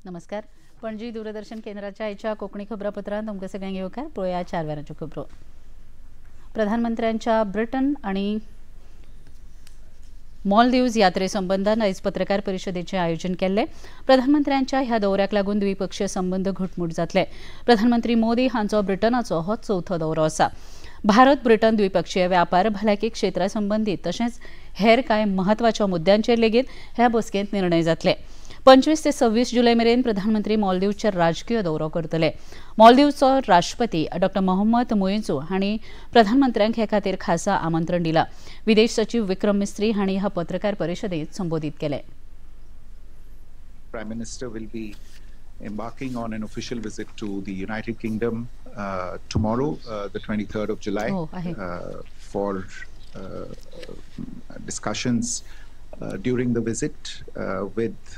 नमस्कार. पणजी दूरदर्शन केंद्राच्या आयच्या कोंकणी खबरापत्रांत तुमकां सगळ्यांक येवकार. पळोवया 4 वरांच्यो खबरो. प्रधानमंत्र्यांच्या ब्रिटन आणि मालदीव्ज यात्रे संबंधान आयज पत्रकार परिशदेचें आयोजन केल्लें. प्रधानमंत्र्यांच्या ह्या दौऱ्याक लागून द्विपक्षीय संबंध घटमूट जातले. प्रधानमंत्री मोदी हांचो ब्रिटनाचो हो चवथो दौरो आसा. भारत ब्रिटन द्विपक्षीय व्यापार, भलायकी क्षेत्रा संबंदीत तशेंच हेर कांय म्हत्वाच्या मुद्द्यांचेर लेगीत ह्या बसकेंत निर्णय जातले. 25 ते 26 जुलय मेरेन प्रधानमंत्री मालदीवचेर राजकीय दौरो करतले. मालदीवचो राष्ट्रपती डॉ मोहम्मद मुइझू हांणी प्रधानमंत्र्यांक हे खातीर खासा आमंत्रण दिलां. विदेश सचिव विक्रम मिस्त्री हांणी ह्या पत्रकार परिशदेंत संबोधीत केलें. Prime Minister will be embarking on an official visit to the United Kingdom tomorrow, the 23rd of July, for discussions during the visit with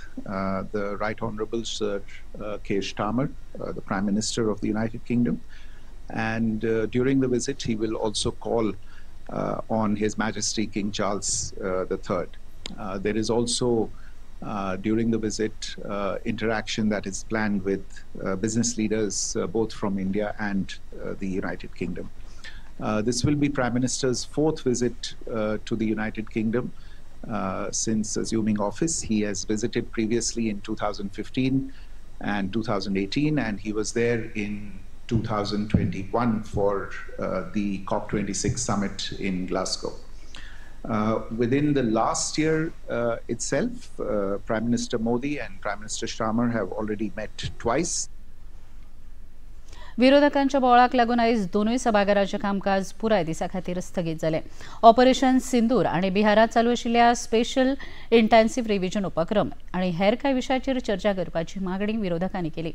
the Right Honourable Sir Keir Starmer, the Prime Minister of the United Kingdom. And during the visit, he will also call on His Majesty King Charles III. There is also, during the visit, interaction that is planned with business leaders both from India and the United Kingdom. This will be Prime Minister's fourth visit to the United Kingdom since assuming office. He has visited previously in 2015 and 2018, and he was there in 2021 for the COP26 summit in Glasgow. Within the last year itself, Prime Minister Modi and Prime Minister Starmer have already met twice. विरोधकांच्या बोवाळाक लागून आयज दोनूय सभाघराचें कामकाज पुराय दिसा खातीर स्थगीत जालें. ऑपरेशन सिंदूर आनी बिहारांत चालू आशिल्ल्या स्पेशल इंटेन्सिव्ह रिव्हिजन उपक्रम आनी हेर कांय विशयाचेर चर्चा करपाची मागणी विरोधकांनी केली.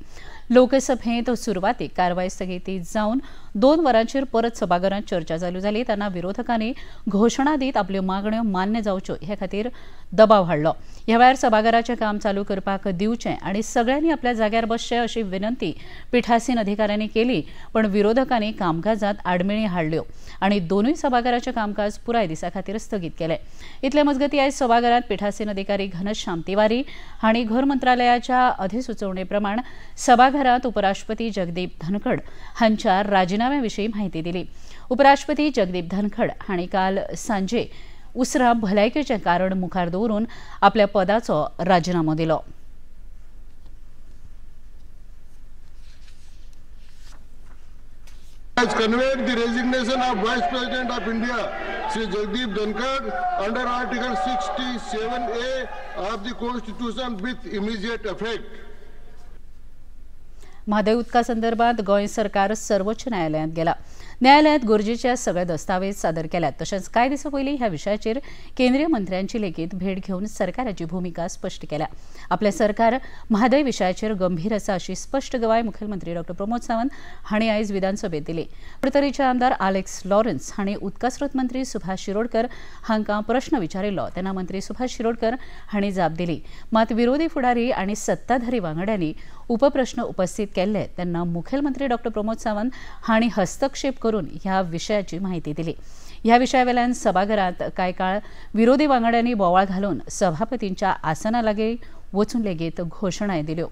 लोकसभेंत सुरवातीक कारवाय स्थगिती जावन 2 वरांचेर परत सभाघरांत चर्चा चालू जाली तेन्ना विरोधकांनी घोशणा दीत आपल्यो मागण्यो मान्य जावच्यो हे खातीर दबाव हाडलो. ह्या वेळार सभाघराचें काम चालू करपाक दिवचें आनी सगळ्यांनी आपल्या जाग्यार बसचें अशी विनंती पिठासीन अधिकाऱ्यांनी केली, पण विरोधकांनी कामकाजात आडमेळी हाडल्यो आनी दोनूय सभाघराचें कामकाज पुराय दिसा खातीर स्थगीत केलें. इतले मजगती आयज सभाघरांत पिठासीन अधिकारी घनश्याम तिवारी हांणी घर मंत्रालयाच्या अधिसुचोवणे प्रमाण सभाघरांत उपराष्ट्रपती जगदीप धनखड हांच्या राजिनाम्या विशीं म्हायती दिली. उपराष्ट्रपती जगदीप धनखड हांणी काल सांजे उसरां भलायकेचें कारण मुखार दवरून आपल्या पदाचो राजिनामो दिलो. Has conveyed the resignation of Vice President of India, Shri Jagdeep Dhankhar, under Article 67A of the Constitution with immediate effect. Mhadei उदका संदर्भात गोंय सरकार सर्वोच्च न्यायालयांत गेला. न्यायालयांत गरजेचे सगळे दस्तावेज सादर केल्यात. तशेंच कांय दिसां पयलीं ह्या विशयाचेर केंद्रीय मंत्र्यांची लेगीत भेट घेवन सरकाराची भुमिका स्पश्ट केल्या. आपलें सरकार म्हादय विशयाचेर गंभीर आसा अशी स्पश्ट गवाय मुखेलमंत्री डॉ प्रमोद सावंत हांणी आयज विधानसभेत दिली. कुडतरीचे आमदार आलेक्स लॉरेन्स हांणी उदकास्रोत मंत्री सुभाष शिरोडकर हांकां प्रश्न विचारिल्लो तेन्ना मंत्री सुभाष शिरोडकर हांणी जाप दिली. मात विरोधी फुडारी आनी सत्ताधारी वांगड्यांनी उपप्रश्न उपस्थित केल्ले तेन्ना मुखेलमंत्री डॉ प्रमोद सावंत हांणी हस्तक्षेप करून ह्या विशयाची म्हायती दिली. ह्या विशयावेल्यान सभाघरांत कांय काळ विरोधी वांगड्यांनी बोवाळ घालून सभापतींच्या आसना लागीं वचून लेगीत घोशणाय दिल्यो.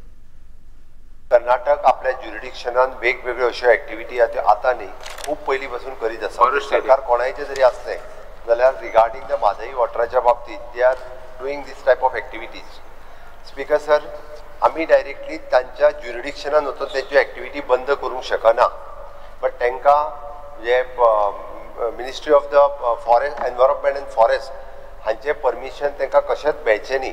कर्नाटक आपल्या ज्युरिडिक्शनान वेगवेगळ्यो अश्यो एक्टिविटी आतां न्ही खूब पयलीं पासून करीत आसा. सरकार कोणायचें जरी आसलें जाल्यार रिगार्डींग the Mhadei वॉटराच्या बाबतींत they are doing this type of activities. Speaker sir, आमी डायरेक्टली तांच्या ज्युरिडिक्शनान वचून तेंच्यो एक्टिविटी बंद करूंक शकना, बट तांकां जे ministry of the forest environment and forest हांचें परमिशन तांकां कशेंच मेळचें न्ही.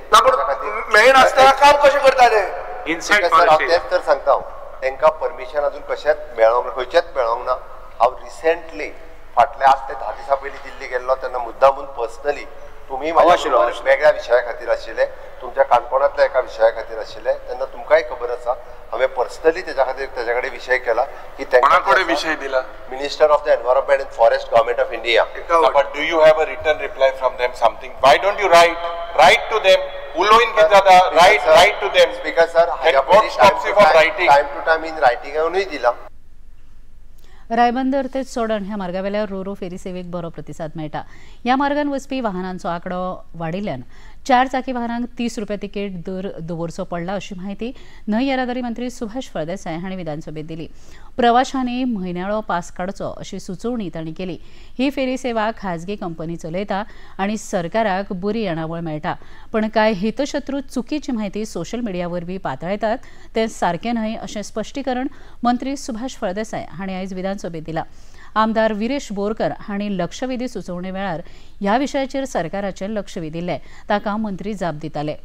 मेळनासतना काम कशें करता ते? हांव तेंच तर सांगता, हांव तांकां परमिशन अजून कशेंच मेळोंक ना, खंयचेंच मेळोंक ना. हांव रिसेंटली फाटल्या 8 ते 10 दिसां पयलीं दिल्ली गेल्लो तेन्ना मुद्दामून पर्सनली तुमी वेगळ्या विशया खातीर आशिल्ले, तुमच्या काणकोणांतल्या एका विशया खातीर आशिल्ले, तेन्ना तुमकांय खबर आसा हांवें पर्सनली तेज्या खातीर तेज्या कडेन विशय केला की तांकां विशय दिला minister of the environment and forest government of India. But do you have a written reply from them something? Why don't you write to them? उलोवन कितें जाता? Write to them. Speaker sir, हाज्या पयलीं टायम टू टायम इन रायटिंगानूय दिला. रायबंदर ते चोडण ह्या मार्गावेल्या रोरो फेरी सेवेक बरो प्रतिसाद मेळटा. ह्या मार्गान वचपी वाहनांचो आंकडो वाडिल्ल्यान चार चाकी वाहनांक 30 रुपया तिकेट दर दवरचो पडला अशी म्हायती न्हंय येरादारी मंत्री सुभाष फळदेसाय हांणी विधानसभेत दिली. प्रवाशांनी म्हयन्याळो पास काडचो अशी सुचोवणी तांणी केली. ही फेरी सेवा खाजगी कंपनी चलयता आनी सरकाराक बरी येणावळ मेळटा, पण कांय हितशत्रू चुकीची म्हायती सोशल मिडिया वरवीं पातळायतात तें सारकें न्हय अशें स्पश्टीकरण मंत्री सुभाष फळदेसाय हांणी आयज विधानसभेत दिला. आमदार विरेश बोरकर हांणी लक्षवेधी सुचोवणे वेळार ह्या विशयाचेर सरकाराचें लक्ष वेधिल्लें, ताका मंत्री जाप दिताले.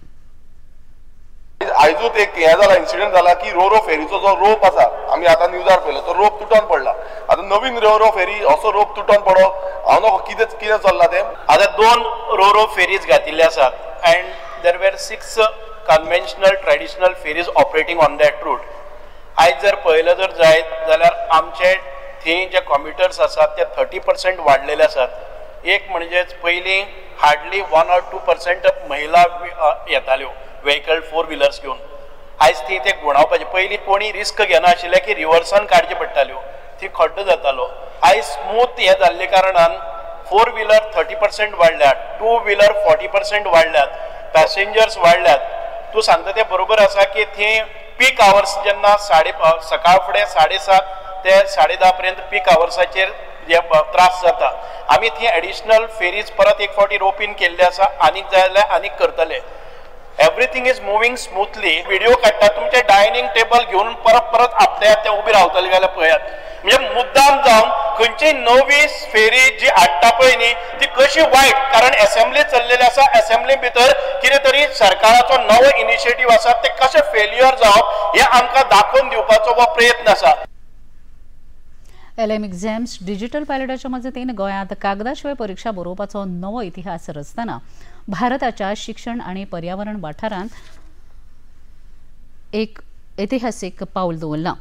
आयजूच एक हें जाला, इन्सिडंट जाला की रोरो फेरीचो जो रोप आसा, आमी आतां न्यूजार पळयलो, तो रोप तुटोन पडला. आतां नवीन रोरो फेरी असो रोप तुटोन पडो हांव नको कितें कितें चल्लां तें. आतां 2 रोरो फेरीज घातिल्ले आसात and there were 6 conventional traditional ferries operating on that route. आयज जर पळयलें जर जायत जाल्यार आमचे थंय जे कॉम्युटर्स आसात ते 30% वाडलेले आसात. एक म्हणजेच पयलीं हार्डली 1 or 2% महिला येताल्यो व्हेकल 4 व्हिलर्स घेवन, आयज थंय ते गुणावपाचे. पयलीं कोणी रिस्क घेनाशिल्ले की रिवर्सान काडचे पडटाल्यो, थंय खड्डो जातालो. आयज स्मूथ हें जाल्ले कारणान 4 व्हिलर 30% वाडल्यात, 2 व्हिलर 40% वाडल्यात, पॅसेंजर्स वाडल्यात. तूं सांगता तें बरोबर आसा की थंय पीक आवर्स जेन्ना सकाळ फुडें 7:30 ते 10:30 पर्यंत पीक आवर्साचेर जे त्रास जाता. आमी थंय एडिशनल फेरीज परत एक फावटी रोपीन केल्ले आसा, आनीक जाय जाल्यार आनीक करतले. Everything is moving smoothly. Video काडटा, तुमचें डायनींग टेबल घेवन परत परत आपल्या ते उबी रावतले जाल्यार पळयात. म्हणजे मुद्दाम जावन खंयची नवी फेरी जी हाडटा पळय न्ही ती कशी वायट, कारण एसेंब्ली चल्लेली आसा, एसेंब्ली भितर कितें तरी सरकाराचो नवो इनिशिएटीव आसा ते कशें फेल्युअर जावप हें आमकां दाखोवन दिवपाचो हो प्रयत्न आसा. एलएम एक्झाम्स डिजिटल पायलटाच्या मजतीन गोंयांत कागदाशिवाय परीक्षा बरोवपाचो नवो इतिहास रचतना भारताच्या शिक्षण आनी पर्यावरण वाठारांत एक ऐतिहासिक पावल दवरलां.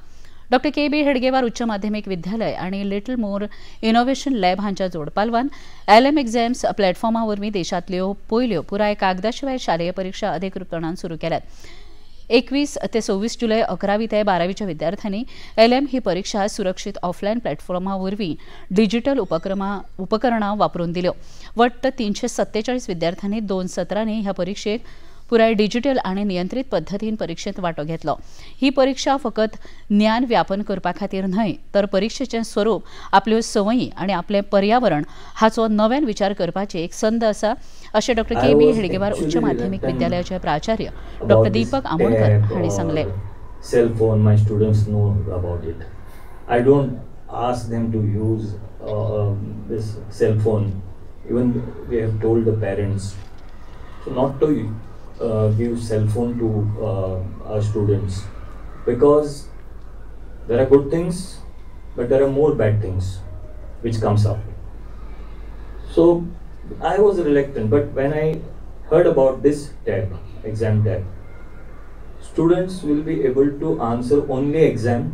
डॉक्टर के बी हेडगेवार उच्च माध्यमिक विद्यालय आनी लिटल मोर इनोव्हेशन लॅब हांच्या जोडपालवान एलएम एक्झाम्स प्लॅटफॉर्मा वरवीं देशांतल्यो पयल्यो पुराय कागदाशिवाय शालेय परीक्षा अधिकृतपणान सुरू केल्यात. 21 ते 26 जुलै 11वी ते 12वीच्या विद्यार्थ्यांनी एलएम ही परीक्षा सुरक्षित ऑफलायन प्लॅटफॉर्मा वरवीं डिजिटल उपकरणां वापरून दिल्यो. वट्ट 347 विद्यार्थ्यांनी 2 सत्रांनी ह्या परीक्षेक पुराय डिजिटल आनी नियंत्रीत पद्दतीन परीक्षेत वांटो घेतलो. ही परीक्षा फकत ज्ञान व्यापन करपा खातीर न्हय तर परीक्षेचें स्वरूप, आपल्यो संवयी आनी आपलें पर्यावरण हाचो नव्यान विचार करपाची एक संद आसा अशें डॉक्टर के बी हेडगेवार उच्च माध्यमिक विद्यालयाचे प्राचार्य डॉक्टर दीपक आमोणकर हांणी सांगलें. Cell phone, my students know about it. I don't ask them to use this cell phone. Even we have told the parents so not to give cell phone to our students, because there are good things but there are more bad things which comes up. So I was reluctant, but when I heard about this tab, exam tab, students will be able to answer only exam,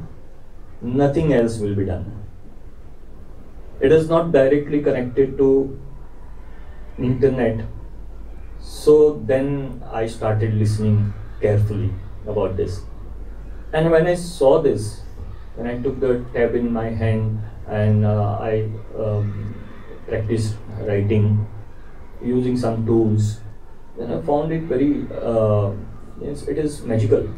nothing else will be done. It is not directly connected to internet. So then I started listening carefully about this, and when I saw this, when I took the tab in my hand and I practiced writing using some tools, then I found it very, it is magical.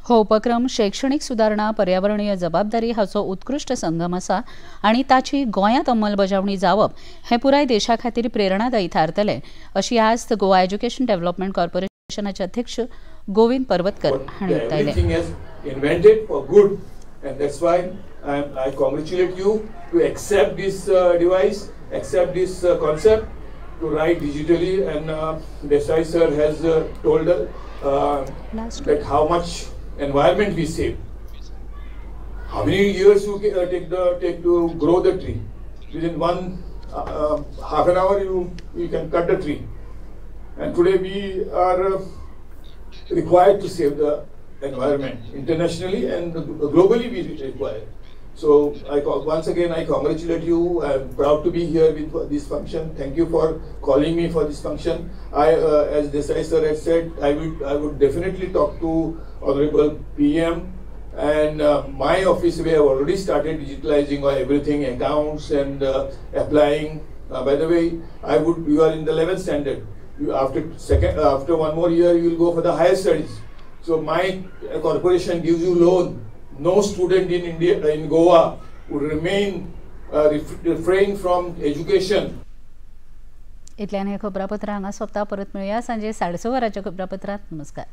हो उपक्रम शैक्षणिक सुदारणा, पर्यावरणीय जबाबदारी हाचो उत्कृश्ट संगम आसा आनी ताची गोंयांत अंमलबजावणी जावप हें पुराय देशा खातीर प्रेरणादायी थारतलें अशी आस्त गोवा एज्युकेशन डेव्हलपमेंट कॉर्पोरेशनाचे अध्यक्ष गोविंद पर्वतकर हांणी उक्तायलें. Invented for good, and that's why I congratulate you to accept this device, accept this concept to write digitally. And Desai sir has told that how much environment we save. How many years you take to grow the tree? Within half an hour you can cut the tree. And today we are required to save the environment internationally and globally we require. So once again I congratulate you. I am proud to be here with this function. Thank you for calling me for this function. I, as Desai sir has said, I would definitely talk to Honorable PM, and my office, we have already started digitalizing everything, accounts and applying By the way, you are in the 11th standard. You, after 1 more year, you will go for the higher studies. So my corporation gives you loan. No student in India, in Goa, would remain refrain from education. इतल्यान हे खबरापत्र हांगा सोंपता. परत मेळुया सांजे 6:30 वरांच्या खबरापत्रांत. नमस्कार.